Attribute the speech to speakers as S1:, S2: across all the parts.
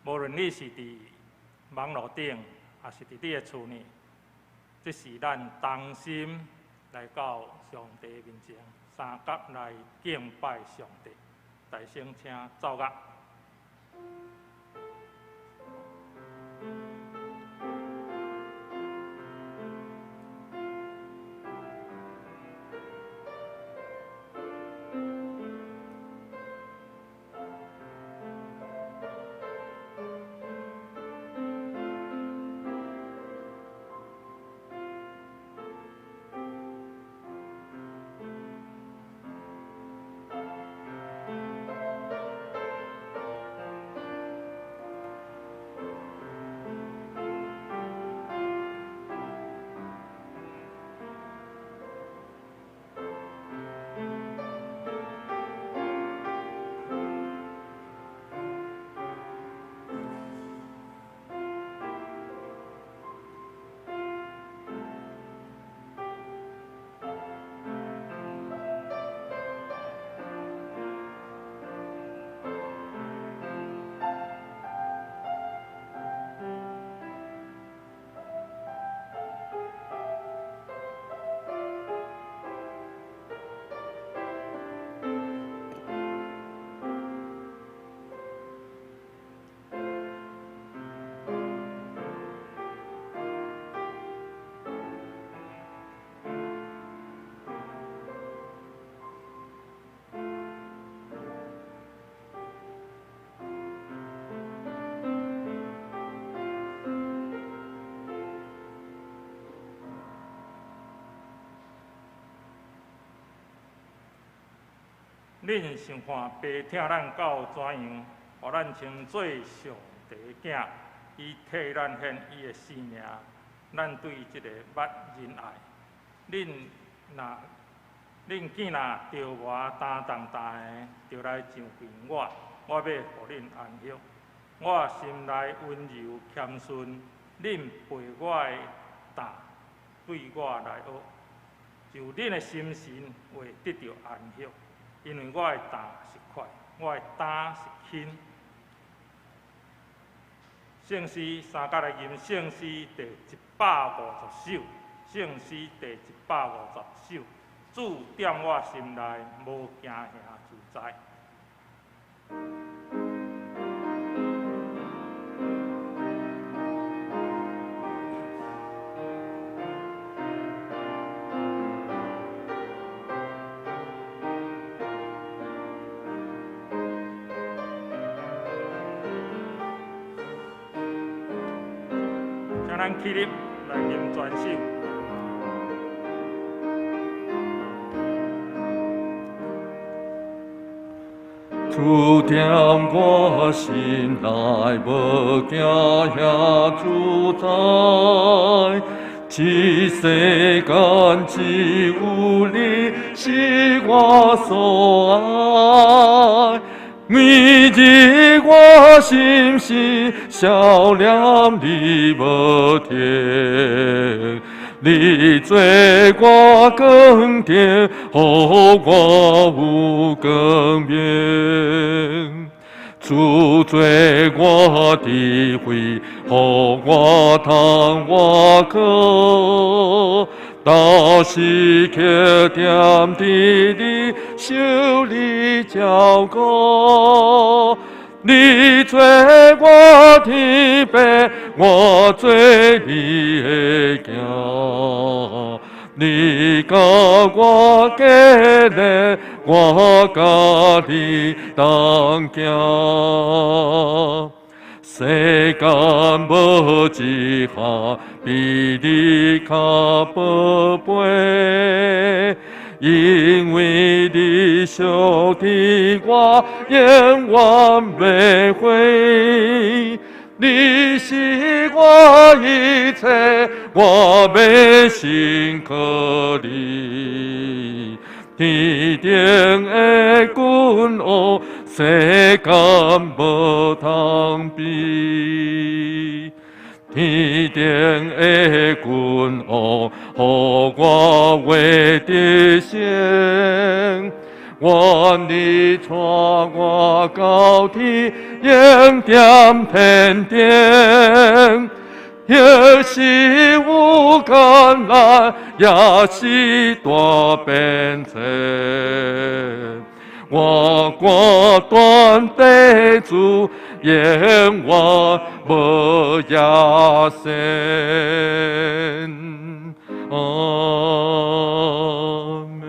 S1: 無論你是佇網路頂，抑是佇你的厝內，這是咱同心來到上帝面前，相佮來敬拜上帝。大聲請奏樂。恁想看父疼咱到怎樣，予咱稱做上帝的囝，伊替咱獻伊的性命，咱對這个捌仁愛。恁若恁見若著我擔重擔的，就來上近我，我欲予恁安息。我心內溫柔謙遜，恁背我的擔，對我來學，就恁的心神會得著安息。因為我的擔是快，我的擔是輕。聖詩相佮來吟聖詩第150首，聖詩第150首，主踮我心內，無驚嚇自在。請咱起立來吟全首。
S2: 主踮我心內，無驚嚇自在。這世間只有你是我所愛。每日我心思想念你無停，你做我光灯，予我有光明。主做我智慧，予我通活過。到時刻踮佇你手裡照顧，你做我天父，我做你的囝。你教我堅立，我佮你同行。世間無一項比你較寶貝，因為你相替我，永遠袂悔。你是我一切，我欲信靠你。天頂的君王，世間無通比。天頂的君王，予我會得勝。願你帶我到天永踮天頂，彼時有艱難，也是大變遷。我決斷綴主，永遠無野心。阿門。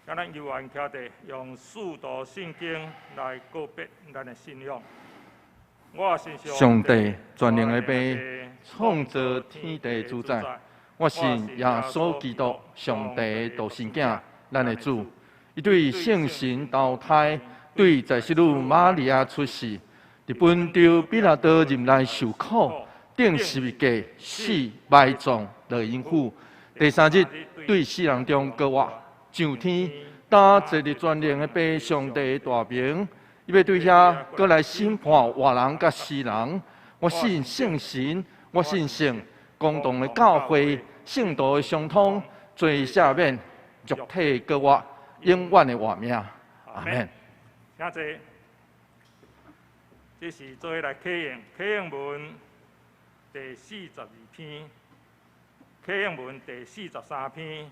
S1: 請咱猶原徛佇，用使徒信經來告別咱的信仰。我信
S2: 上帝全能的父，創造天地主宰。我信耶穌基督，上帝的獨生囝，咱的主。伊對聖神投胎，對在聖女瑪利亞出世，佇本丟彼拉多任內受苦，釘十字架死埋葬落陰府。第三日對死人中復活，上天，擔坐佇全能的父上帝的大爿。伊欲對遐閣來審判活人佮死人。我信聖神，我信聖公同的教會，聖徒的相通，罪赦免，肉體復活，永遠的活命。阿門。
S1: 請坐。這是做伙來啟應，啟應文第42篇，啟應文第43篇，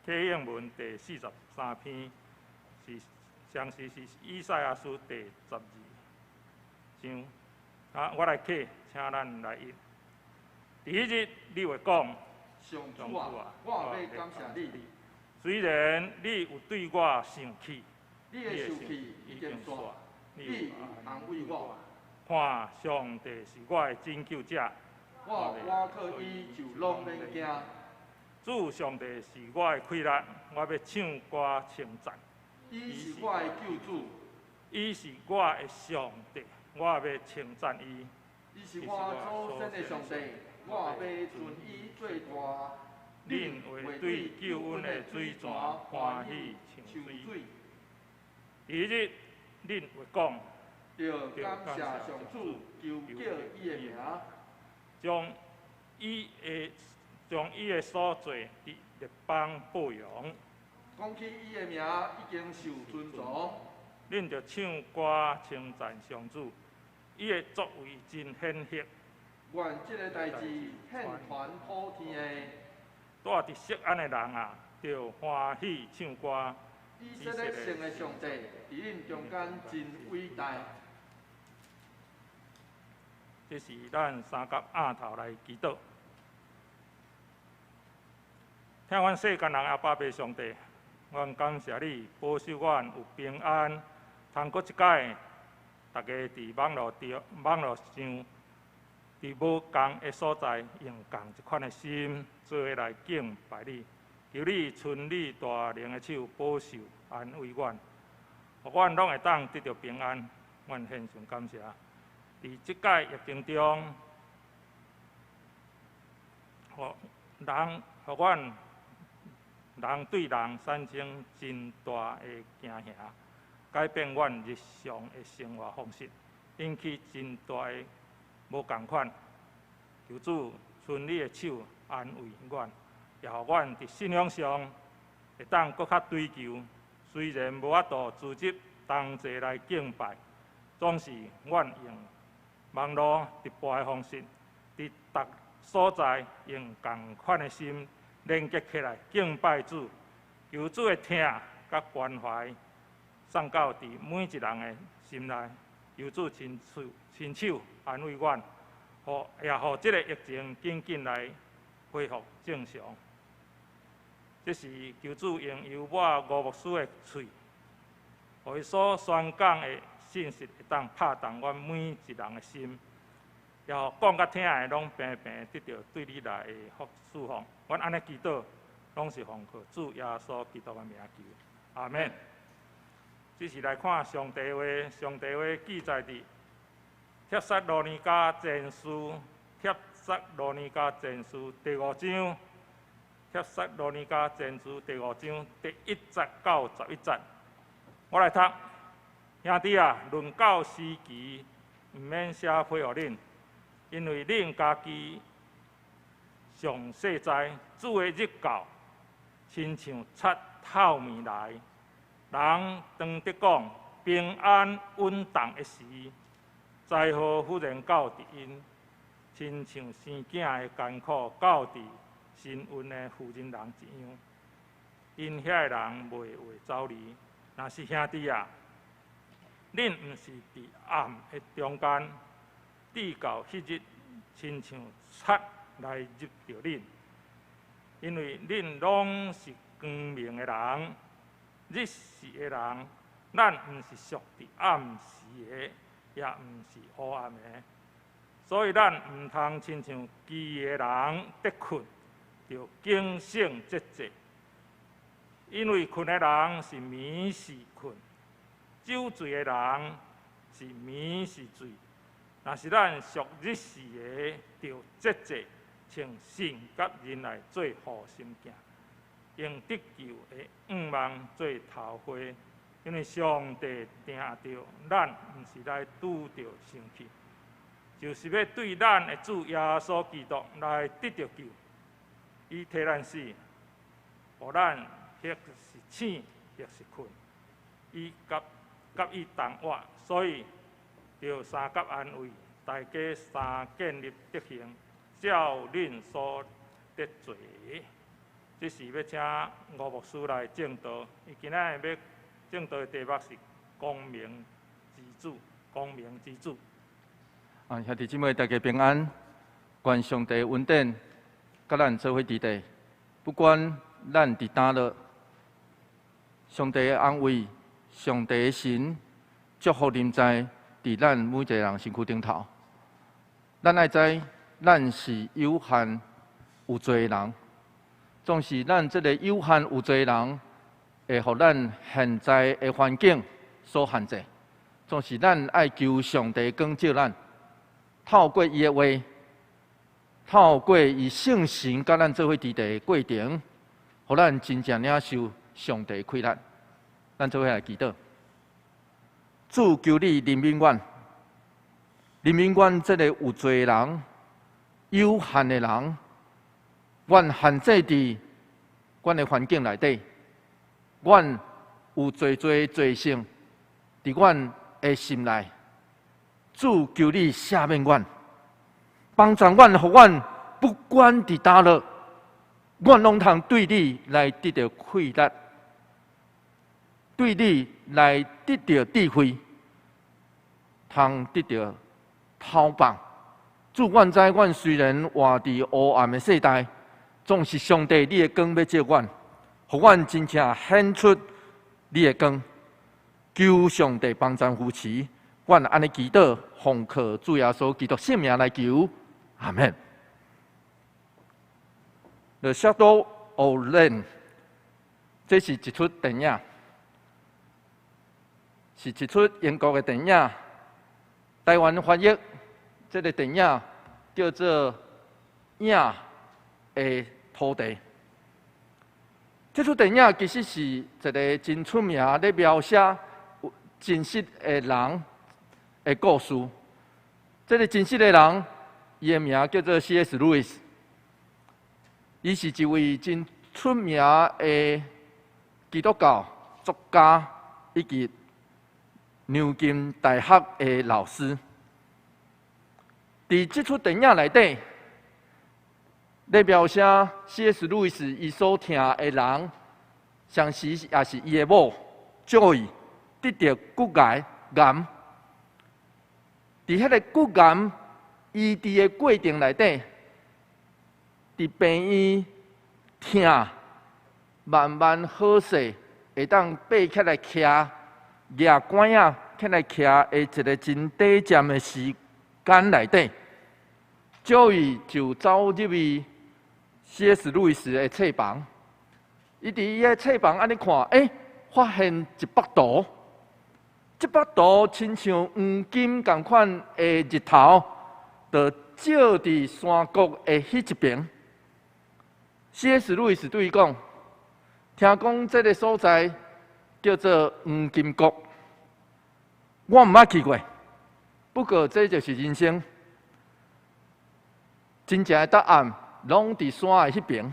S1: 啟應文第四十三篇是相似是以賽亞書第12章。啊，我來啟，請咱來譯。佇彼日，你會講：
S2: 上主啊，我欲感謝你。
S1: 雖然你有對我生氣，
S2: 你的受氣已經煞，你有安慰我。
S1: 看，上帝是我的拯救者，
S2: 我倚靠伊就攏免驚。
S1: 主上帝是我的氣力，我欲唱歌稱讚。
S2: 伊是我的救主，
S1: 伊是我的上帝，我欲稱讚伊。
S2: 伊是我祖先的上帝，我欲尊伊做大。
S1: 恁會對救恩的水泉歡喜唱水。佇彼日，恁會講：
S2: 著感謝上主，求叫伊的名，
S1: 將伊的所做佇列邦報揚。
S2: 講起伊的名已經受尊崇。
S1: 恁著唱歌稱讚上主，伊的作為真顯赫。
S2: 願這个代誌遍傳普天的。
S1: 住佇錫安的人啊，著歡喜唱歌。
S2: 以色列城的上帝，佇恁中間真偉大。
S1: 這是咱三甲額頭來祈禱。疼阮世間人阿爸父上帝，阮感謝你保守阮有平安，通閣一擺，逐家佇網路中、網路上，佇無仝的所在，用仝一款的心，做伙來敬拜你。求你伸你大能的手保守安慰阮，予阮攏會當得著平安。阮獻上感謝。佇這擺疫情中，予人，予阮人對人產生真大的驚嚇，改變阮日常的生活方式，引起真大的無仝款。求主伸你的手安慰阮，也予阮佇信仰上會當閣較追求。雖然無法度組織同齊來敬拜，總是阮用網路直播的方式，佇逐所在用仝款的心連結起來敬拜主，求主的疼佮關懷送到佇每一人的心內。求主親手親手安慰阮，予也予這個疫情緊緊來恢復正常。這是求主用猶我吳牧師的喙，予伊所宣講的信息會當拍動阮每一人的心，也予講佮聽的攏平平得著對你來的福賜福。阮按呢祈禱，攏是奉靠主耶穌基督的名求，阿門。這是來看上帝話，上帝話記載佇帖撒羅尼迦前書，帖撒羅尼迦前書第五章，帖撒羅尼迦前書第五章第1節到11節，我來讀。兄弟啊，論到時期，毋免寫批予恁，因為恁家己上細知，主的日到，親像賊透暝來。人當得講平安穩當的時，災禍忽然到佇𪜶，親像生囝的艱苦到佇身孕的婦人人一樣。𪜶遐个人袂會走離。若是兄弟啊，恁毋是佇暗的中間，直到彼日，親像賊來入著恁，因為恁攏是光明的人，日時的人，咱毋是屬佇暗時的，也毋是黑暗的，所以咱毋通親像其餘的人得睏，著警醒節制。因為睏的人是暝時睏，酒醉的人是暝時醉。若是咱屬日時的，著節制，穿信佮仁愛做護心鏡，用得救的向望做頭盔。因為上帝定著咱，毋是來拄著生氣，就是欲對咱的主耶穌基督來得著救。伊替咱死，予咱或是醒，或是睏，伊佮佮伊同活，所以著相佮安慰，大家相建立德行，照恁所得做的。這是欲請吳牧師來證道，伊今仔日欲證道的題目是光明之子，光明之子。
S2: 啊，兄弟姊妹，大家平安，願上帝恩典，佮咱做伙佇佇，不管咱佇佗落，上帝的安慰，上帝的神祝福臨在佇咱每一个人身軀頂頭。咱愛知，咱是有限有罪的人，總是咱這个有限有罪的人，會予咱現在的環境所限制。總是咱愛求上帝光照咱，透過伊的話，透過伊聖神佮咱做伙佇佇的過程，予咱真正領受上帝快樂。咱做伙來祈禱。主，求你憐憫阮，憐憫阮這个有罪的人、有限的人，阮限制佇阮的環境內底，阮有濟濟罪性佇阮的心內。主，求你赦免阮，幫助阮，予阮不管佇佗落，阮攏通對你來得著快樂，對你來得著智慧，通得著透放。主，阮知，阮雖然活佇黑暗的世代，總是上帝你的光欲照阮，予阮真正顯出你的光。求上帝幫贊扶持，阮按呢祈禱，奉靠主耶穌基督聖名來求，阿門。The Shadow of Rain，這是一齣電影，是一齣英國的電影。台灣翻譯這个電影叫做《影的土地》。這齣電影其實是一个真出名咧描寫真實的人的故事。這个真實的人，伊的名叫做 C.S. Lewis，伊是一位真出名的基督教作家，以及牛津大學的老師。佇這齣電影內底，咧描寫 C.S. 路易斯伊所疼的人，同時也是伊的某 Joy 得著骨癌癌。佇彼个骨癌醫治的過程內底，佇病院疼，慢慢好勢，會當爬起來徛，舉拐仔起來徛的一个真短暫的時間內底，Joy 就走入去 C.S. 路易斯的冊房，伊佇伊的冊房按呢看，發現一幅圖，這幅圖親像黃金仝款的日頭，就照佇山谷的彼一爿。C.S. 路易斯對伊講：聽講這个所在叫做黃金谷，我毋捌去過，不過這就是人生。真正的答案攏佇山的彼爿。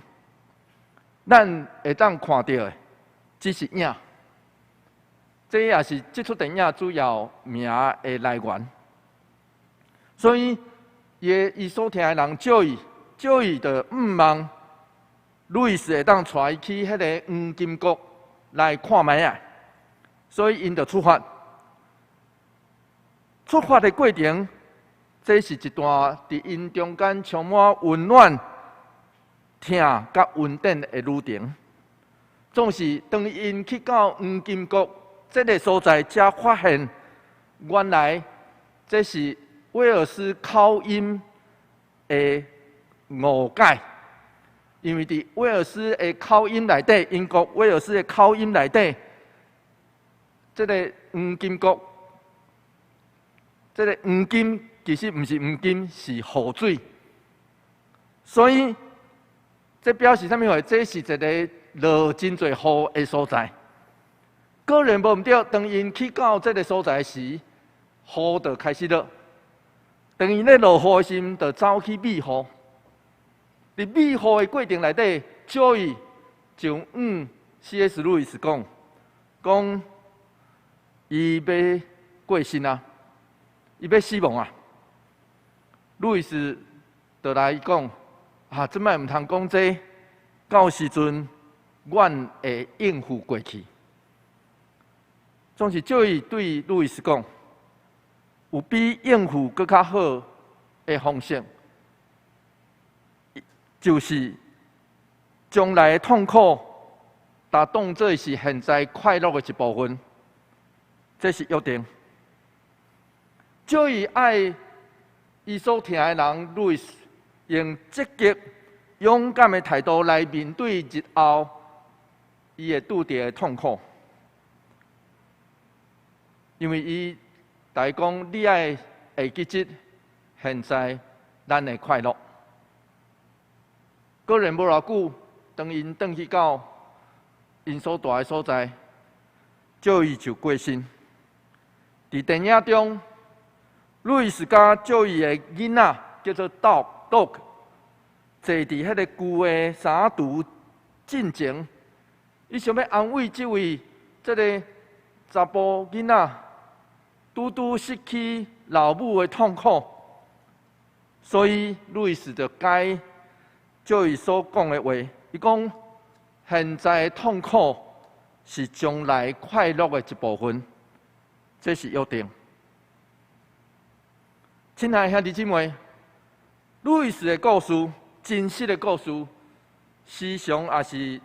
S2: 咱會當看著的只是影。這也是這齣電影主要名的來源。所以，伊所疼的人 Joey，Joey 就向望路易斯會當帶伊去彼个黃金國來看覓仔，所以𪜶就出發。出發的過程，這是一段佇𪜶中間充滿溫暖、疼佮恩典的旅程。總是當𪜶去到黃金國這个所在，才發現原來這是威爾斯口音的誤解。因為佇威爾斯的口音內底，英國威爾斯的口音內底，這个黃金國，這个黃金其實毋是黃金，是雨水。所以這表示啥物話？這是一个落真濟雨的所在。果然無毋對，當𪜶去到這个所在時，雨就開始落。當𪜶咧落雨的時陣，就走去避雨。佇避雨的過程內底，Joey 就向 C.S. 路易斯講，講伊欲過身啊，伊欲死亡啊。路易斯就來講，啊，這擺毋通講這，到時陣阮會應付過去。總是 Joey 對路易斯講，有比應付閣較好的方式，就是將來的痛苦，但當做是現在快樂的一部分，這是約定。Joey 愛伊所疼的人路易斯，用積極、勇敢的態度來面對日後伊會拄著的痛苦，因為伊共伊講，你愛會記得現在咱的快樂。果然無偌久，當𪜶轉去到𪜶所蹛的所在，Joey 就過身。佇電影中，路易斯佮 Joey 的囡仔叫做 Doc Doc，坐佇彼个舊的衫櫥進前，伊想欲安慰這位這个查埔囡仔，拄拄失去老母的痛苦，所以路易斯就改 Joey 所講的話，伊講現在的痛苦是將來快樂的一部分，這是約定。親愛的兄弟姊妹，路易斯的故事，真實的故事，時常也是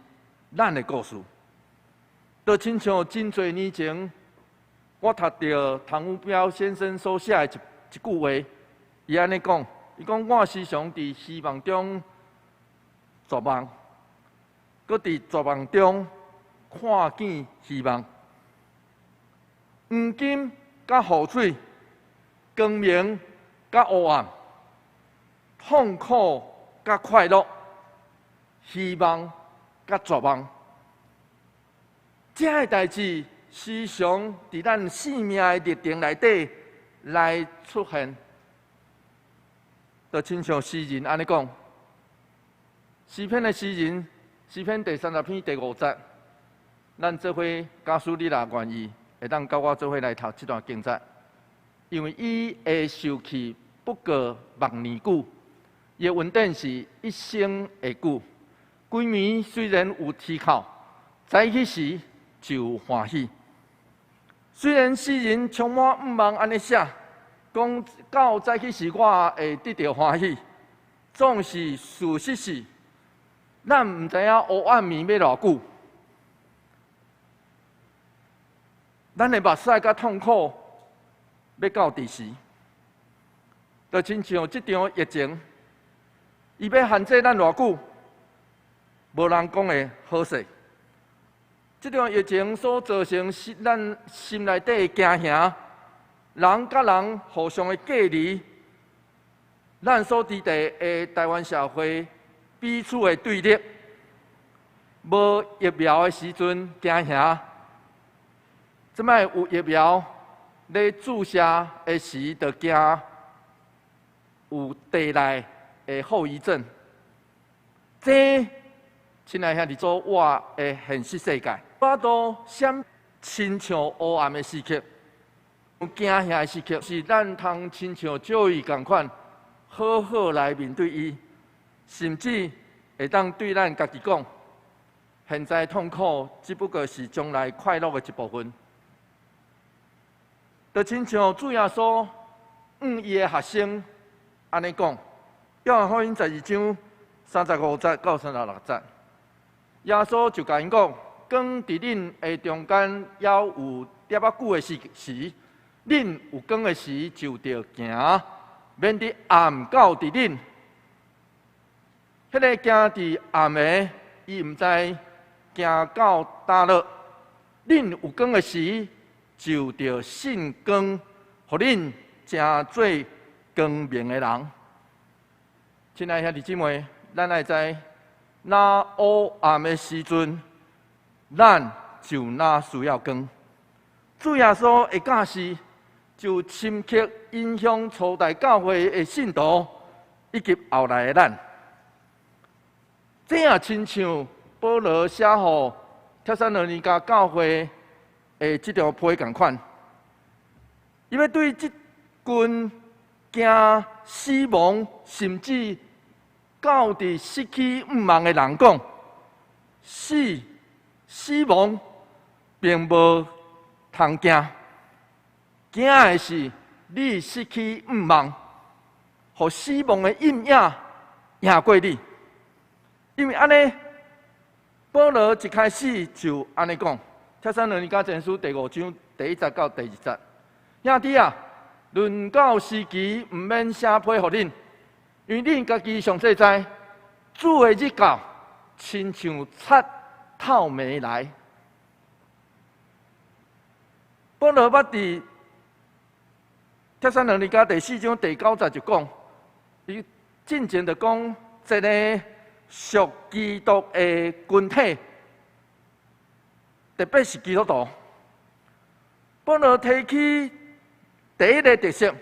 S2: 咱的故事。就親像真濟年前，我讀著唐文標先生所寫的一句話，伊按呢講，伊講我時常佇希望中絕望，閣佇絕望中看見希望。黃金佮雨水，光明佮黑暗，痛苦佮快樂，希望佮絕望，這个代誌時常佇咱生命的歷程內底來出現，就親像詩人按呢講，詩篇的詩人，詩篇第30篇第五節，咱做伙假使你若願意，會當佮我做伙來讀這段經節，因為伊的受氣不過萬年久，伊的恩典是一生的久。規暝雖然有啼哭，早起時就有歡喜。雖然詩人充滿向望按呢寫，講到早起時我會得著歡喜，總是事實是，咱毋知影黑暗暝欲偌久，咱的目屎佮痛苦欲到佇時，就親像這場疫情，伊欲限制咱偌久，無人講會好勢。這場疫情所造成咱心內底的驚嚇，人佮人互相的隔離，咱所佇的台灣社會彼此的對立，無疫苗的時陣驚嚇，這擺有疫苗咧注射的時，就驚有帶來的後遺症。這親愛兄弟做我的現實世界，我都閃親像烏暗的時刻，驚嚇的時刻，是咱通親像 Joey 仝款，好好來面對伊，甚至會當對咱家己講，現在痛苦只不過是將來快樂的一部分。就親像主耶穌向伊的學生按呢講，約翰福音12章35節到36節，耶穌就共𪜶講：光佇恁的中間猶有粒仔久的時時，恁有光的時就著行，免得暗到佇恁。彼个行佇暗的，伊毋知行到佗落。恁有光的時，就著信光，予恁成做光明的人。親愛兄弟姊妹，咱愛知，若烏暗的時陣，咱就若需要光。主耶穌的教示，就深刻影響初代教會的信徒以及後來的咱。這也親像保羅寫予帖撒羅尼迦教會的這張批仝款，伊欲對這群驚死亡，甚至到佇失去向望的人講：死亡並無通驚，驚的是你失去向望，予死亡的陰影贏過你。因為按呢，保羅一開始就按呢講，帖撒羅尼迦前書第五章第一節到第二節，兄弟啊，論到時期，毋免寫批予恁，因為恁家己上細知，主的日到，親像賊透暝來。保羅捌佇帖撒羅尼迦第四章第九節就講，伊進前就講一个屬基督的群體，特別是基督徒。保羅提起第一个特色，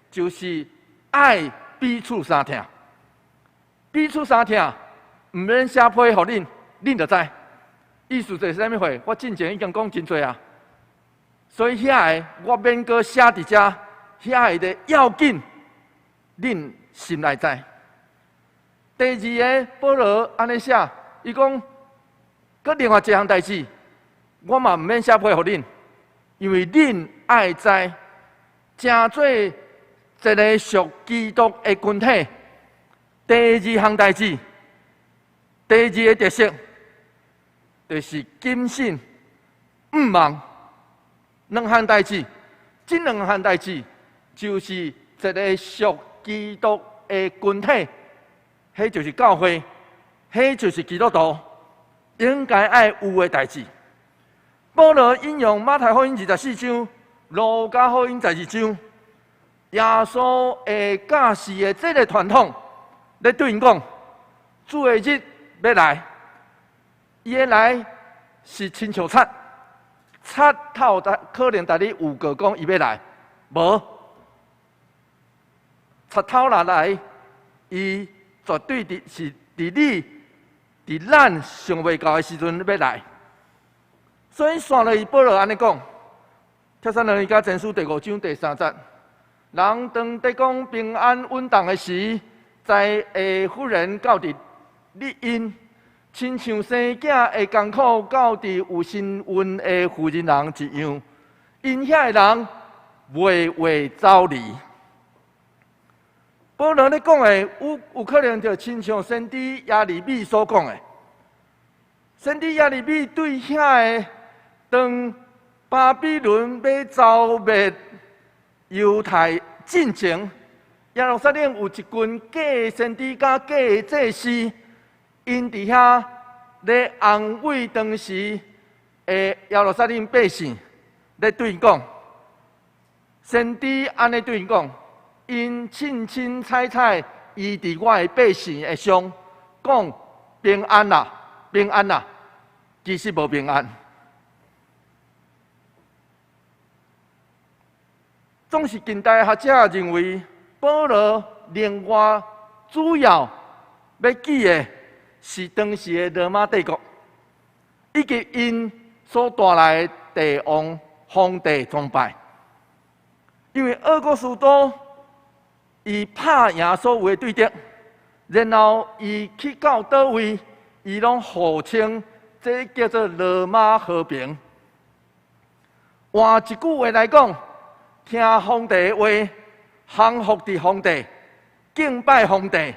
S2: 就是愛彼此相疼。彼此相疼，毋免寫批予恁，恁就知。意思就是啥物貨？我進前已經講真濟啊，所以遐个我免閣寫佇遮，遐个的要緊，恁心內知。第二个，保羅按呢寫，伊講，閣另外一項代誌，我嘛毋免寫批予恁，因為恁愛知，成做一个屬基督的群體。第二項代誌，第二個特色，就是謹慎、向望。兩項代誌，這兩項代誌就是一個屬基督的群體，彼就是教會，彼就是基督徒應該愛有的代誌。保羅引用馬太福音24章、路加福音12章，耶穌的教示的這个傳統，咧對𪜶講，主的日欲來，伊的來是親像賊，賊偷可能共你預告講伊欲來，無，賊偷若來，伊絕對佇是佇你佇咱想袂到的時陣欲來。所以，紲落去保羅按呢講，帖撒羅尼迦前書第五章第三節，人當咧講平安穩當的時，災會忽然到佇你𪜶，親像生囝的艱苦到佇有身孕的婦人人一樣，𪜶遐个人袂會走離。保羅咧講的，有可能就親像先知耶利米所講的。先知耶利米對遐个當巴比倫欲剿滅猶太進前，耶路撒冷有一群假先知佮假祭司，𪜶佇遐咧安慰當時的耶路撒冷百姓，咧對𪜶講，先知按呢對𪜶講，𪜶凊凊彩彩醫治我的百姓的傷，講平安啦，平安啦，其實無平安。總是近代學者認為，保羅另外主要欲記的，是當時的羅馬帝國，以及𪜶所帶來的帝王皇帝崇拜。因為奧古斯都伊拍贏所有的對敵，然後伊去到佗位，伊攏號稱這叫做羅馬和平。換一句話來講，聽皇帝的話，降服佇皇帝，敬拜皇帝，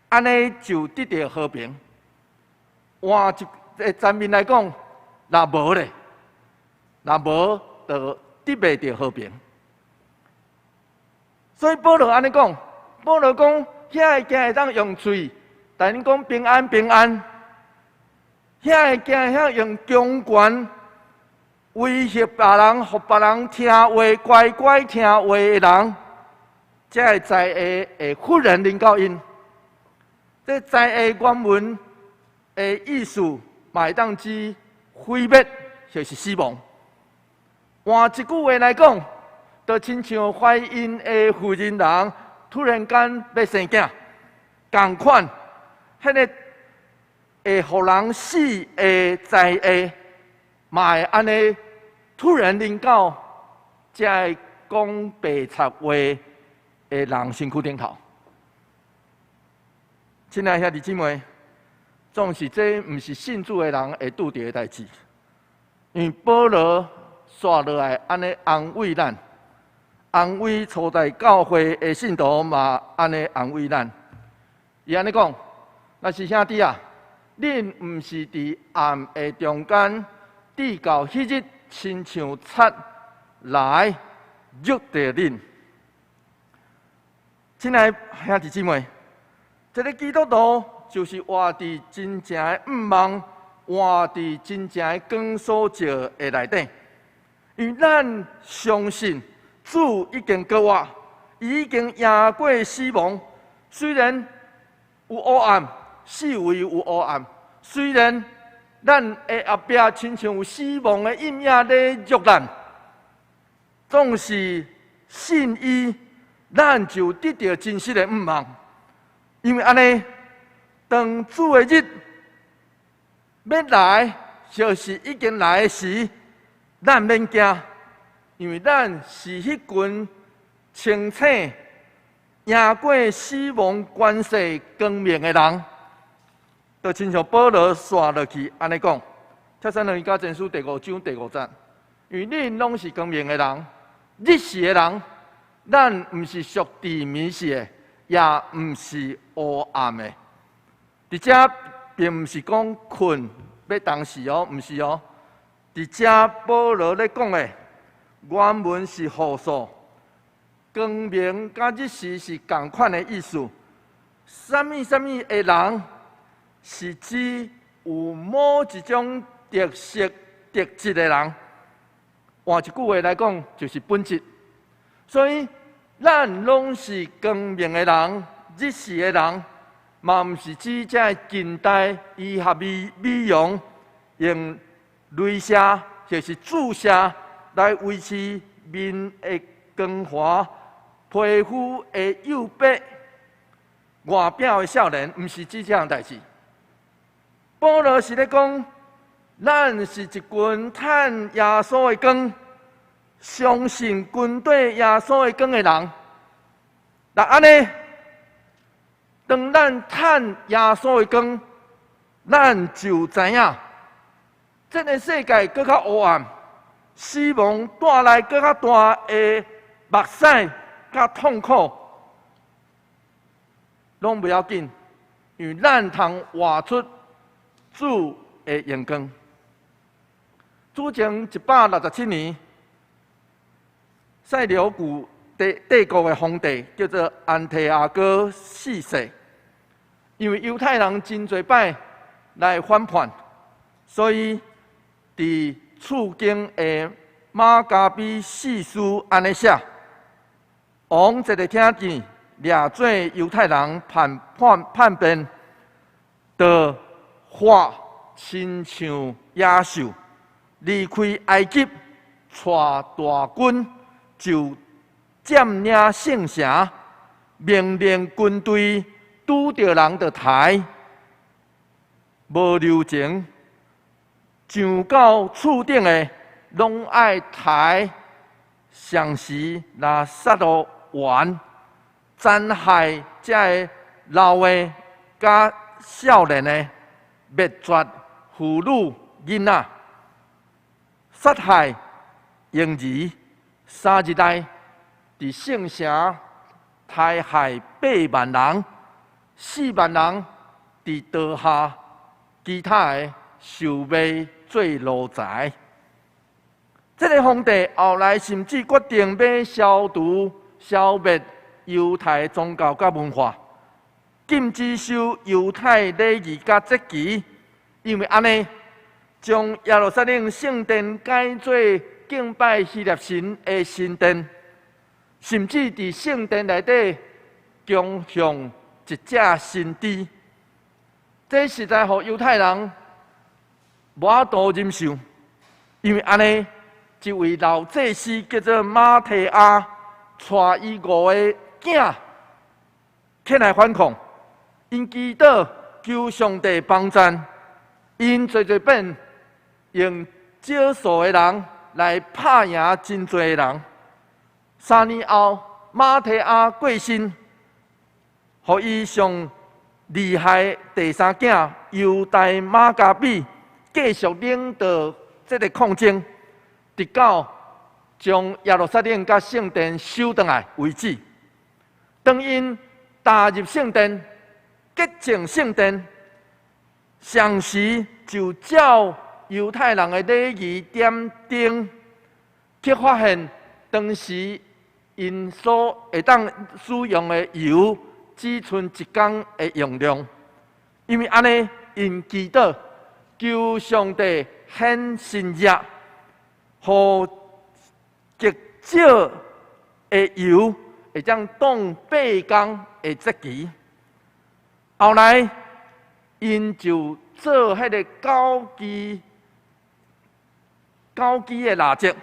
S2: 按呢就得著和平。換一個層面來講，若無咧，若無就得袂著和平。所以保羅按呢講，保羅講，遐个囝會當用喙，共恁講平安平安；遐个囝會曉用強權威脅別人，予別人聽話，乖乖聽話的人，這个災禍會忽然臨到𪜶。這災禍原文的意思，嘛會當指毀滅或是死亡。換一句話來講，就親像懷孕的婦人人突然間欲生囝，仝款，彼个會予人死的災禍，嘛會按呢突然臨到這个講白賊話的人身軀頂頭。親愛兄弟姊妹，總是這毋是信主的人會拄著的代誌，因為保羅紲落來按呢安慰咱，安慰初代教會的信徒嘛，按呢安慰咱。伊按呢講：若是兄弟啊，恁毋是佇暗的中間，直到彼日親像賊來入著恁。親愛兄弟姊妹，這个基督徒就是活佇真正的向望，活佇真正的光所照的內底。因為咱相信主已經復活，伊已經贏過死亡。雖然有黑暗，四圍有黑暗，雖然咱的後壁親像有死亡的陰影咧虐咱，總是信伊，咱就得著真實的向望。因為按呢，當主的日欲來，就是已經來的時，咱免驚，因為咱是彼群清醒、贏過死亡權勢光明的人。就親像保羅紲落去按呢講，帖撒羅尼迦前書第五章第五節，因為恁攏是光明的人，日時的人，咱毋是屬佇暝時的，也毋是烏暗的。佇遮並毋是講睏欲同時哦，毋是哦。佇遮保羅咧講的原文是複數，光明佮日時是仝款的意思。啥物啥物的人，是指有某一種特色特質的人。換一句話來講，就是本質。所以，咱攏是光明的人，日時的人，嘛毋是指這个近代醫學美美容用雷射或是注射來維持面的光滑、皮膚的幼白、外表的少年，毋是指這項代誌。保羅是咧講，咱是一群趁耶穌的光，相信跟綴耶穌的光的人。若按呢，當咱趁耶穌的光，咱就知影，這个世界閣較黑暗，死亡帶來閣較大的目屎佮痛苦，攏袂要緊，因為咱通活出主的榮光。主前167年，塞琉古帝國的皇帝叫做安提阿哥四世，因為猶太人真濟擺來反叛，所以佇處境的馬加比四書按呢寫：王一个聽見掠做猶太人叛叛叛變，就化親像野獸，離開埃及，帶大軍就佔領聖城，命令軍隊拄著人就刣，無留情，上到厝頂的，攏愛刣雙時拉撒路還，殘害這个老的佮少年的，滅絕婦女囡仔，殺害嬰兒。3日內，佇聖城刣害8萬人，4萬人佇刀下，其他的受賣做奴才。這个皇帝後來甚至決定欲消除、消滅猶太宗教佮文化，禁止守猶太禮儀佮節期，因為按呢，將耶路撒冷聖殿改做敬拜希臘神的神殿，甚至佇聖殿內底供奉一隻神豬，這實在予猶太人無法度忍受，因為按呢，一位老祭司叫做馬提亞，帶伊五個囝起來反抗，𪜶祈禱求上帝幫贊，𪜶隨隨便用少數的人來拍贏真濟的人。3年後，馬提亞過身，予伊上厲害的第三囝猶大馬加比繼續領導這个抗爭，直到將耶路撒冷佮聖殿收轉來為止。當𪜶踏入聖殿、潔淨聖殿，同時就照猶太人的禮儀點燈，去發現當時𪜶所會當使用的油只剩一工的用量。因為按呢，𪜶祈禱求上帝顯神蹟，予極少的油會當擋8工的節期。後來，𪜶就做彼个九支九支的蠟燭，予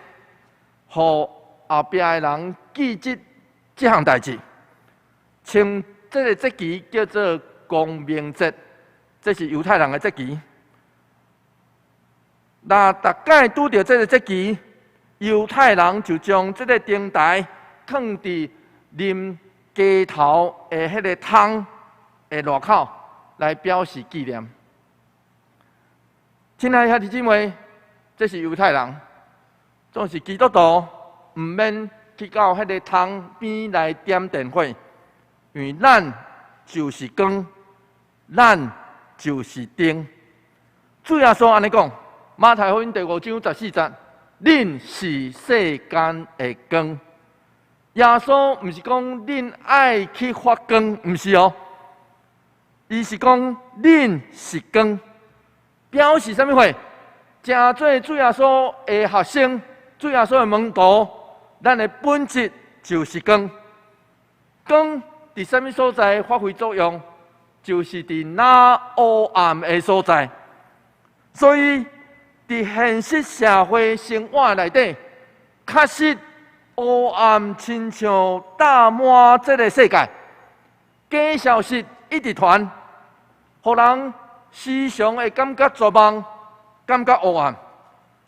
S2: 後壁的人記得這項代誌，稱這个節期叫做光明節，這是猶太人的節期。若逐擺拄著這个節期，猶太人就將這个燈台囥佇臨街頭的彼个窗的外口，來表示紀念。親愛的兄弟姊妹，這是猶太人，總是基督徒，毋免去到彼个窗邊來點電火，因為咱就是光，咱就是燈。主耶穌按呢講，馬太福音第五章十四節，恁是世間的光。耶穌毋是講恁愛去發光，毋是哦，伊是講恁是光，表示啥物話？成做主耶穌的學生，主耶穌的門徒，咱的本質就是光。光佇啥物所在發揮作用？就是佇那烏暗的所在。所以，佇現實社會生活內底，確實烏暗親像罩滿這个世界，假消息一直傳，予人時常會感覺絕望，感覺烏暗。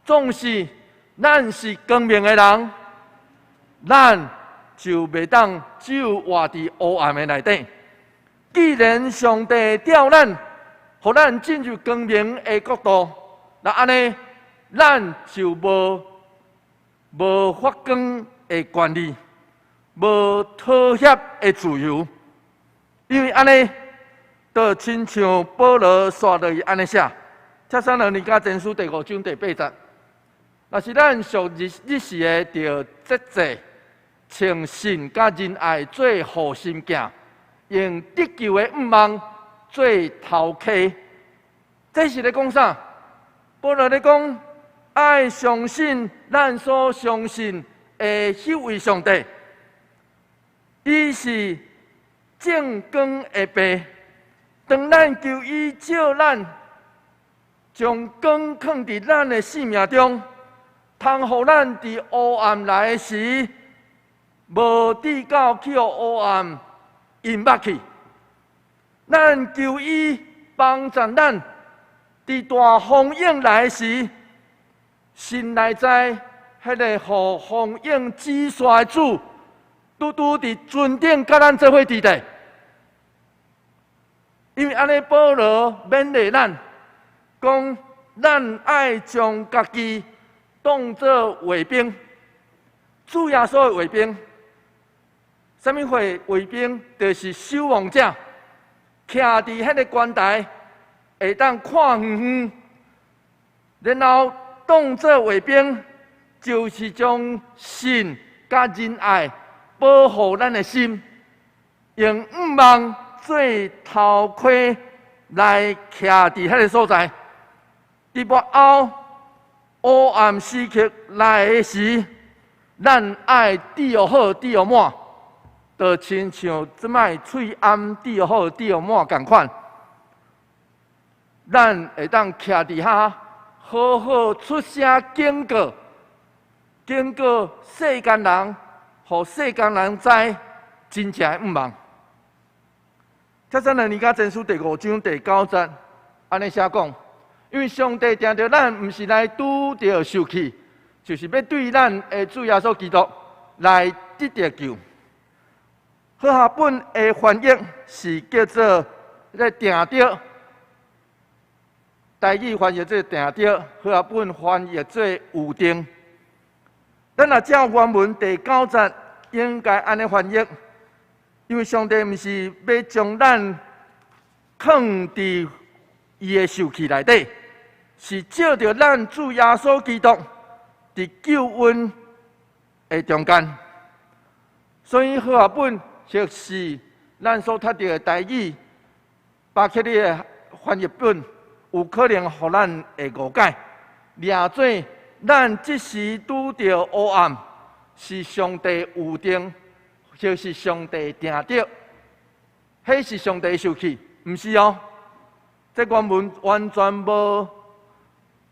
S2: 總是咱是光明的人，咱就袂當只有活佇烏暗的內底。既然上帝召咱，予咱進入光明的國度，那按呢，咱就無無發光的權利，無妥協的自由。因為按呢，就親像保羅紲落去按呢寫，帖撒羅尼迦前書第五章第八節。若是咱屬日日時的著節制，穿信佮仁愛做護心鏡，用得救的向望做頭盔。這是咧講啥？保羅咧講，愛相信咱所相信的彼位上帝，伊是正光的父。當咱求伊照咱，將光囥佇咱的生命中，通予咱佇烏暗來的時，無至到去予烏暗淹沒去。咱求伊幫助咱，佇大風湧來時，神來知，彼个予風湧止煞的主，拄拄佇船頂佮咱做伙佇咧。因為按呢，保羅勉勵咱，講咱愛將家己當做衛兵，主耶穌的衛兵。啥物貨衛兵？就是守望者，徛佇彼个關台，會當看遠遠，然後當做衛兵，就是將信佮仁愛保護咱的心，用向望做頭盔來徛佇彼个所在。佇末後黑暗時刻來的時，咱愛戴好戴滿，就親像這擺喙罨戴好戴滿仝款，咱會當徛佇遐，好好出聲警告，警告世間人，予世間人知真正的向望。帖撒羅尼迦前書第五章第九節，按呢寫講，因為上帝定著咱，毋是來拄著受氣，就是欲對咱的主耶穌基督來得著救。和合本的翻譯是叫做咧定著，台語翻譯做定著，和合本翻譯做預定。咱若照原文第九節，應該按呢翻譯，因為上帝毋是欲將咱囥佇伊的受氣內底，是藉著咱主耶穌基督佇救恩的中間。所以和合本或是咱所讀著的台語，巴克利的翻譯本，有可能予咱會誤解。掠做咱這時拄著黑暗，是上帝預定，或是上帝定著，彼是上帝受氣，毋是哦。這原文完全無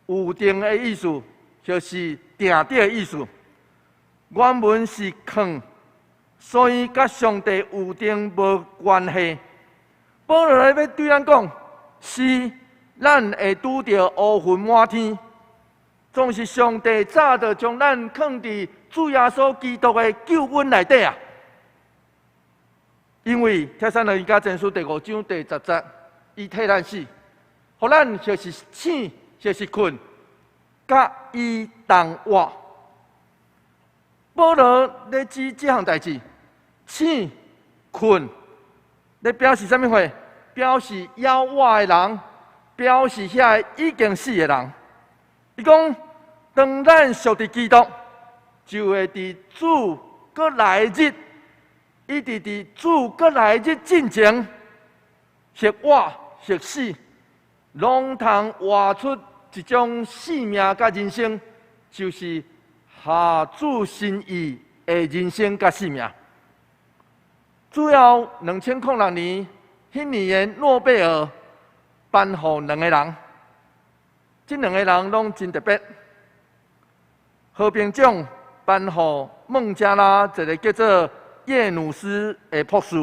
S2: 預定的意思，就是定著的意思。原文是囥，所以佮上帝預定無關係。保羅咧欲對咱講，是咱會拄著烏雲滿天，總是上帝早就將咱囥佇主耶穌基督的救恩內底啊！因為帖撒羅尼迦前書第五章第十節，伊替咱死，予咱或是醒，或是睏，佮伊同活。保羅咧指這項代誌，醒、睏，咧表示啥物貨？表示猶活的人，表示遐个已經死的人。伊講，當咱屬佇基督，就會佇主閣來日，一直佇主閣來日進前，或活或死，攏通活出一種生命佮人生，就是合主心意的人生佮生命。主後2006年，彼年的諾貝爾頒予兩個人，這兩個人攏真特別。和平獎頒予孟加拉一個叫做葉努斯的博士，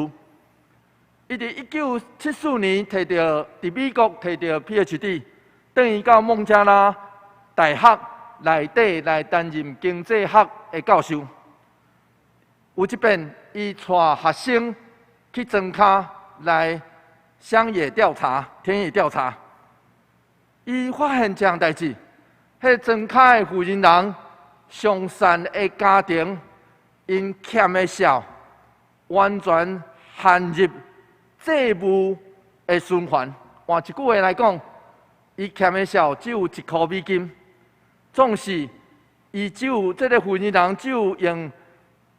S2: 伊佇1974年提著佇美國提著 PhD，轉去到孟加拉大學內底來擔任經濟學的教授。有一遍，伊帶學生去莊跤來鄉野調查、田野調查，伊發現這項代誌，彼莊跤的婦人人上善的家庭，𪜶欠的數完全陷入債務的循環。換一句話來講，伊欠的數只有1箍美金，總是伊只有這个婦人人只有用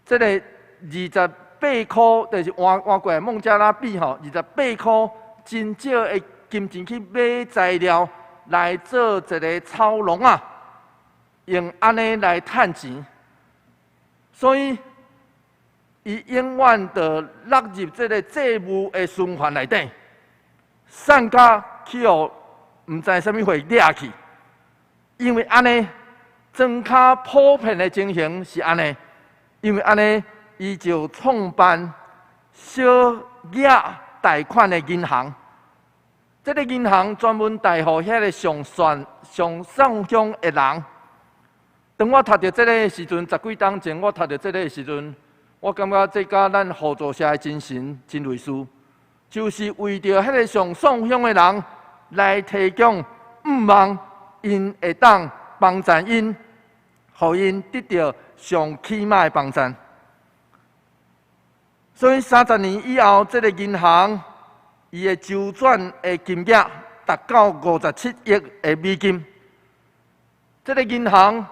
S2: 這个28箍，就是換換過來孟加拉幣吼，二十八箍真少的金錢去買材料來做一个草籠仔，用按呢來趁錢，所以伊永遠就落入這个債務的循環內底，散甲去予毋知啥物貨掠去，因為按呢莊跤普遍的情形是按呢，因為按呢，伊就創辦小額貸款的銀行，這个銀行專門貸予遐个上選上送鄉的人。當我讀著這个時陣，十幾冬前我讀著這个時陣，我感覺這佮咱互助社的精神真類似，就是為著彼个上送鄉的人來提供向望，𪜶會當幫助𪜶，予𪜶得著上起碼的幫助。所以30年以後，這个銀行伊的周轉的金額達到57億的美金。這个銀行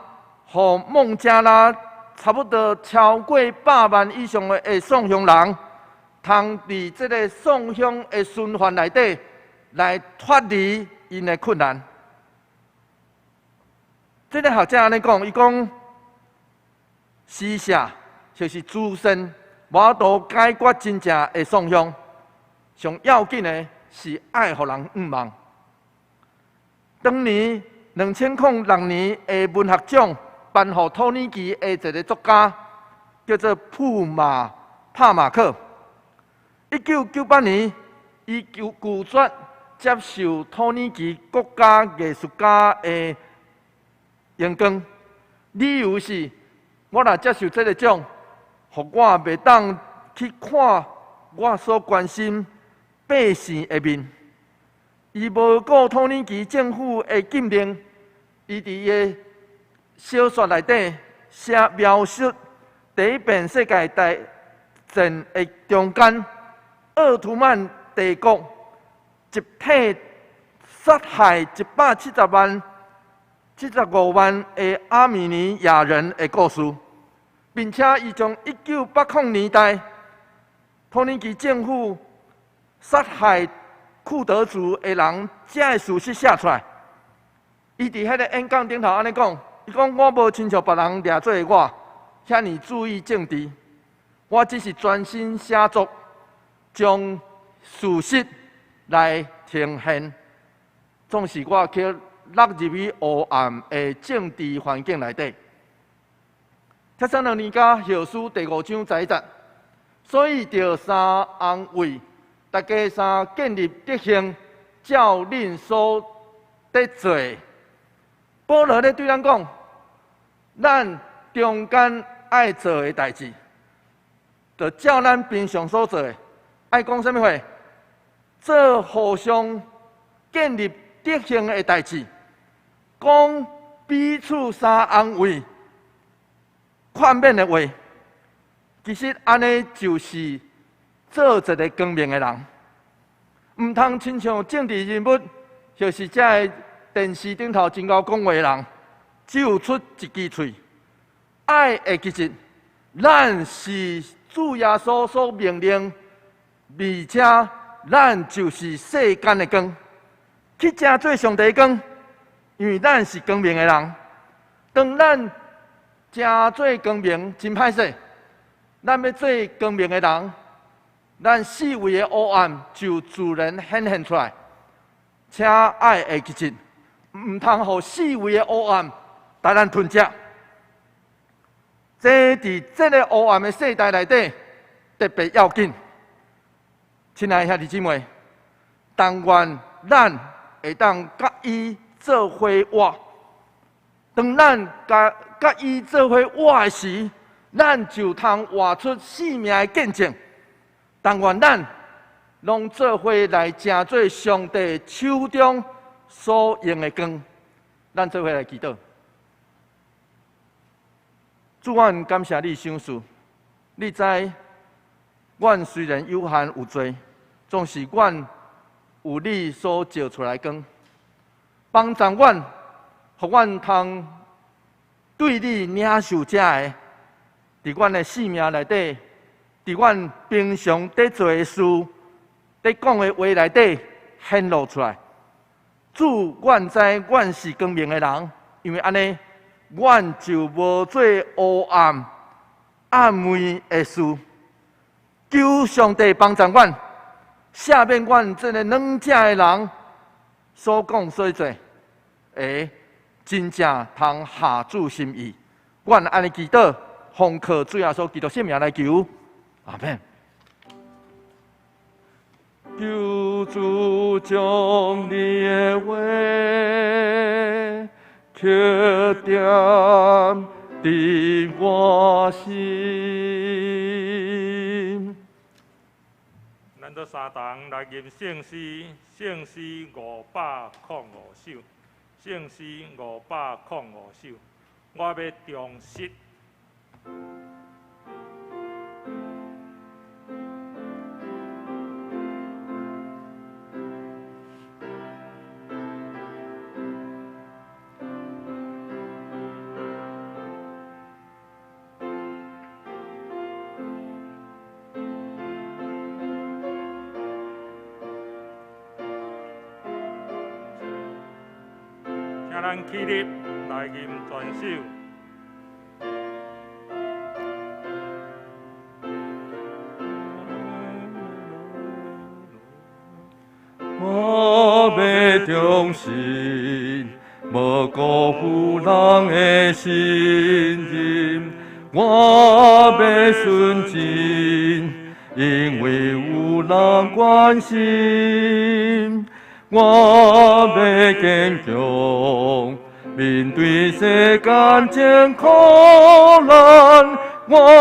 S2: 予孟加拉差不多超過100萬以上的送鄉人，通佇這个送鄉的循環內底來脫離𪜶的困難。這个學者按呢講，伊講施捨就是慈善，無法度解決真正的送鄉。上要緊的是愛予人向望。當年2006年的文學獎頒予土耳其的一个作家，叫做普馬帕馬克。1998年，伊就拒絕接受土耳其國家藝術家的榮光，理由是：我若接受這个獎，予我袂當去看我所關心百姓的面。伊無顧土耳其政府的禁令，伊佇伊的小說內底寫描述第一遍世界大戰的中間，奧圖曼帝國集體殺害170萬、75萬的阿美尼亞人的故事，並且伊將1980年代土耳其政府殺害庫德族的人，這个事實寫出來。伊佇彼个演講頂頭按呢講，伊講我無親像別人掠做我，遐爾注意政治，我只是專心寫作，將事實來呈現。總是我去落入去黑暗的政治環境內底。帖撒羅尼迦後書第五章11節，所以著三安慰，大家相建立德行，照恁所得做。保羅咧對咱講，咱中間愛做的代誌，就照咱平常所做的，愛講啥物話？做互相建立德行的代誌，講彼此相安慰、勸勉的話。其實按呢就是做一个光明的人，毋通親像政治人物，或是這个電視頂頭真𠢕講話的人，只有出一支喙。愛會記得，咱是主耶穌所命令，而且咱就是世間的光，去成做上帝的光，因為咱是光明的人。當咱成做光明，真歹勢。咱欲做光明的人，咱四圍的黑暗就自然顯現出來。請愛會記得，毋通予四圍的黑暗共咱吞食。這佇這个黑暗的世代內底特別要緊。親愛的兄弟姊妹，但願咱會當佮伊做伙活。當咱佮佮伊做伙活的時，咱就通活出生命的見證。但願咱攏做伙來成做上帝手中所用的光。咱做伙來祈禱。主，阮感謝你賞賜，你知阮雖然有限有罪，總是阮有你所照出來光，幫助阮，予阮通對你領受這个，佇阮的生命內底，佇阮平常佇做的事、佇講的話內底顯露出來。主，阮知阮是光明的人，因為按呢，阮就無做黑暗暗暝的事。求上帝幫助阮，赦免阮這个軟正的人所講所做，會真正通合主心意。阮按呢祈禱，奉靠主耶穌基督聖名來求，阿門。求求主將你的話刻點佇我心。
S1: 咱做三同來吟聖詩，聖詩505首，聖詩505首，我欲忠實。請咱起立來吟全首。
S2: 我欲忠心，無辜負人的信任。我欲純真，因為有人關心。我欲堅強，面對世間艱苦難。我欲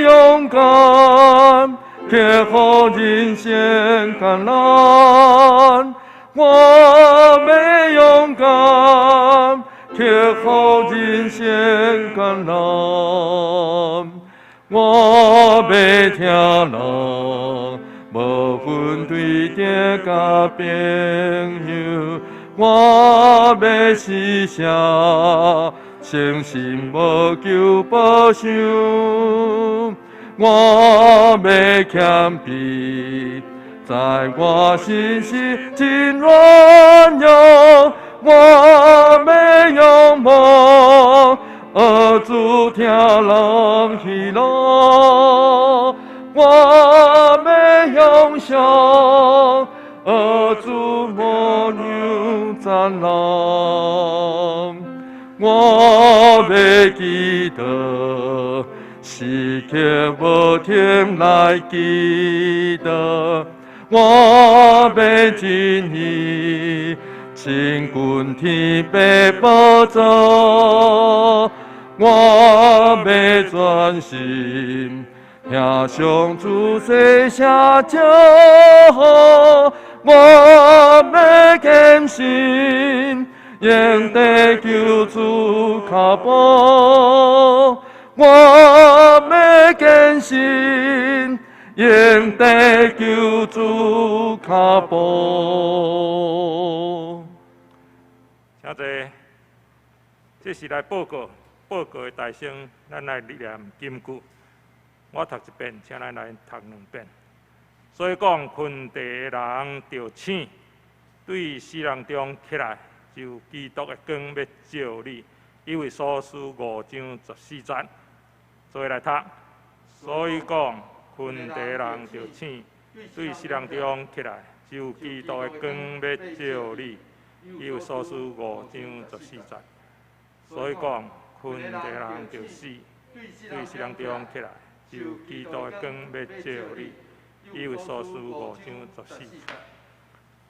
S2: 勇敢，克服人生艱難。我欲勇敢，克服人生艱難。我欲聽人，無分對敵佮朋友。我欲施捨，誠心無求報酬。我欲謙卑，在我心是真軟弱。我欲仰望，學主疼人喜樂。我欲向上，學主模樣讚人。我欲祈禱，時刻無停來祈禱。我欲進去親近天父寶座。我欲專心聽上主細聲招呼。我欲堅信，應得救主跤步。我欲堅信，應得救主跤步。
S1: 請坐，這是來報告，報告的大聲，咱來念金句。我讀一遍，請咱來讀兩遍。所以講，困地的人著醒，對死人中起來，就基督的光欲照你。以弗所書5章14節，做伙來讀。所以講，困地的人著醒，對死人中起來，就基督的光欲照你。以弗所書5章14節。所以講，困地的人著死，對死人中起來，就基督的光欲照你。以弗所書5章14。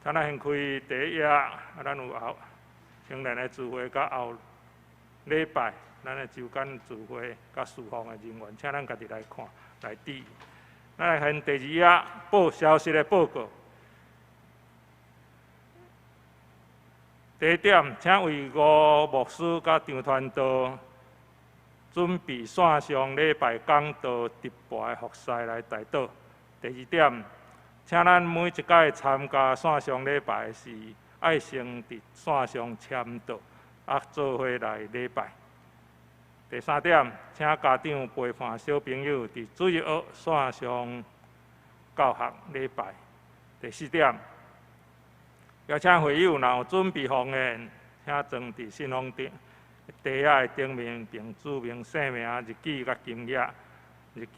S1: 咱來先開第一頁，咱有後青年的聚會佮後禮拜，咱的週間聚會佮事奉的人員，請咱家己來看來注意。咱來看第二頁報消息的報告。第一點，請為吳牧師佮張傳道準備線上禮拜講道直播的服事來代禱。第二點，請咱每一屆參加線上禮拜時，愛先佇線上簽到，做伙來禮拜。第三點，請家長陪伴小朋友佇主日學線上教學禮拜。第四點，邀請會友若有準備奉獻，請裝佇信封頂袋仔的頂面，並註明姓名、日期佮金額、日期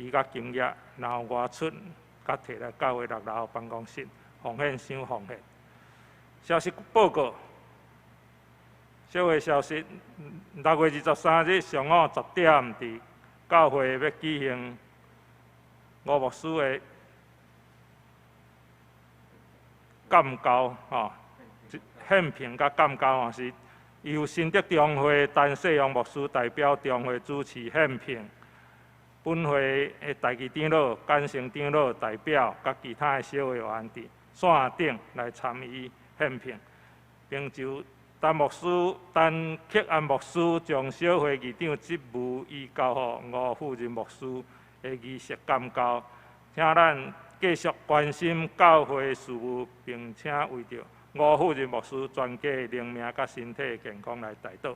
S1: 佮金額，然後外出，佮提來教會6樓辦公室奉獻箱奉獻。消息報告，小會消息，6月23日上午10點，佇教會欲舉行吳牧師的鑑交吼，獻品佮鑑交吼，是由新竹中會陳世陽牧師代表中會主持獻品。本會的大旗長老、簡成長老代表，佮其他的小會員佇線頂來參與獻品，並就陳牧師、陳克安牧師將小會議長職務移交予吳富仁牧師的儀式鑑交，請咱繼續關心教會事務，並且為著吳富仁牧師全家靈命佮身體健康來代禱。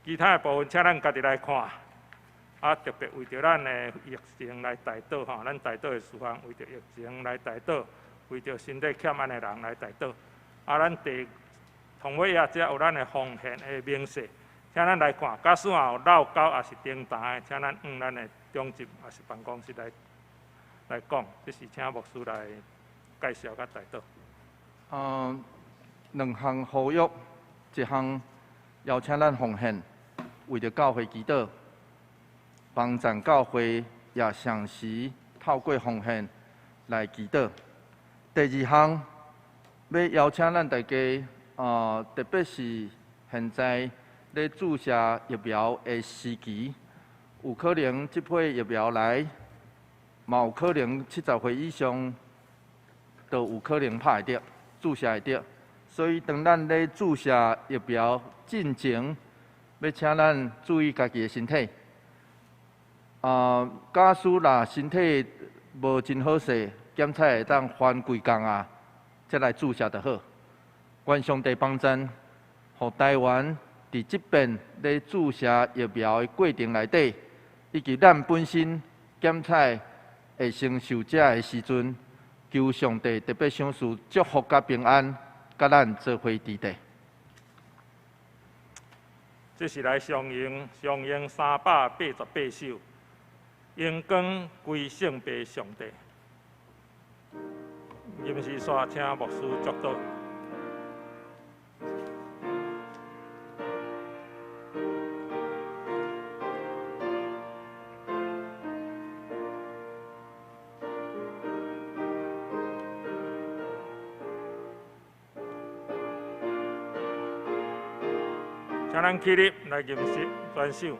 S1: 其他的部分，請咱家己來看。啊，特別為著咱的疫情來代禱吼，咱代禱的事項為著疫情來代禱，為著身體欠安的人來代禱。啊，咱第同尾仔遮有咱的奉獻的明細，請咱來看。假使有落交抑是停台的，請咱向咱的長執抑是辦公室來講。這是請牧師來介紹佮代禱。
S2: 兩項呼籲，一項邀請咱奉獻，為著教會祈禱。幫贊教會也同時透過奉獻來祈禱。第二項欲邀請咱大家，特別是現在咧注射疫苗的時期，有可能這批疫苗來，嘛有可能70歲以上都有可能拍會著，注射會著。所以當咱咧注射疫苗進前，欲請咱注意家己的身體。假使若身體無真好勢，檢測會當緩幾工啊，才來注射就好。願上帝幫贊，予台灣佇這遍咧注射疫苗的過程內底，以及咱本身檢測會成受者的時陣，求上帝特別賞賜祝福佮平安，佮咱做伙佇底。
S1: 這是來相應相應388首。榮光歸聖父上帝。吟詩煞請牧師祝禱。請咱起立來吟詩全首。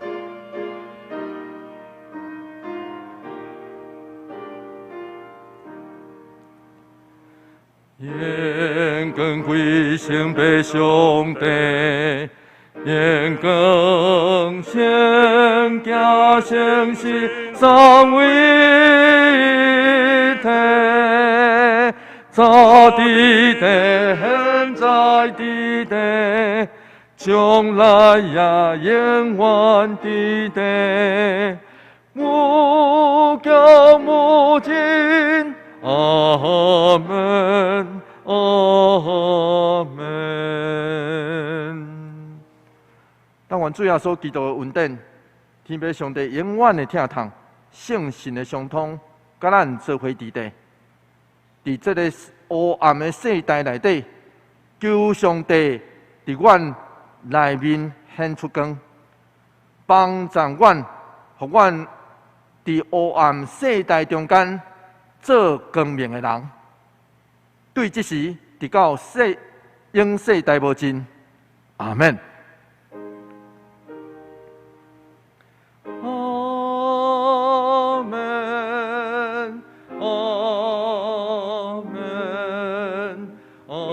S2: 榮光歸聖父上帝，榮光聖子聖神三位一體，早佇地，現在佇地，將來也永遠佇地，無窮無盡，阿門。阿門。但願主耶穌基督的恩典，天父上帝永遠的疼痛，聖神的相通，佮咱做伙佇底。佇這个黑暗的世代內底，求上帝佇阮內面顯出光，幫助阮，予阮佇黑暗世代中間做光明的人。對這時，直到世永世代無盡。阿門。阿門，阿門，阿門。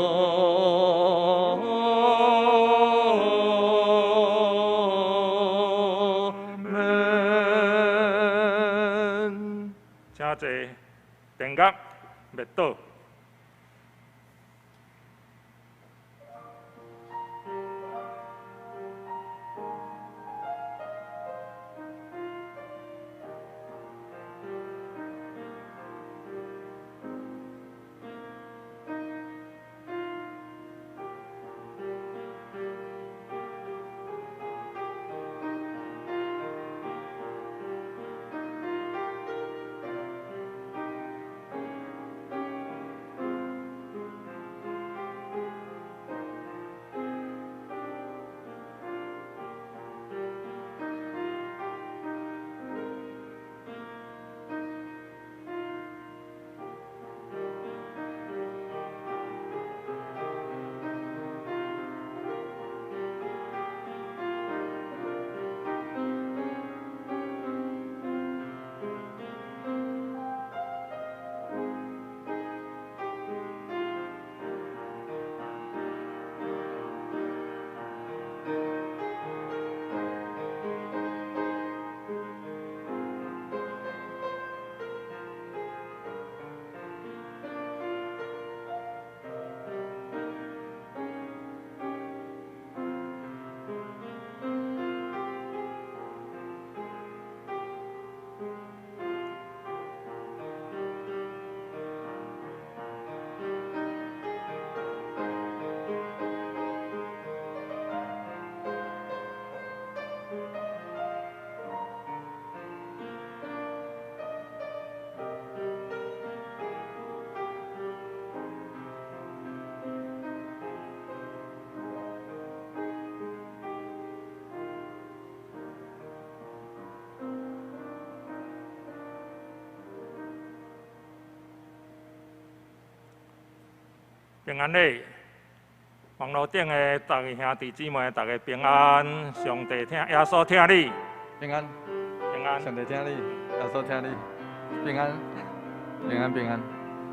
S1: 請坐，電樂滅倒。平安咧，網路頂的逐个兄弟姊妹，逐家平安，上帝疼，耶穌疼你。
S2: 平安。
S1: 平安。
S2: 上帝疼你，耶穌疼你，平安，平安，平安。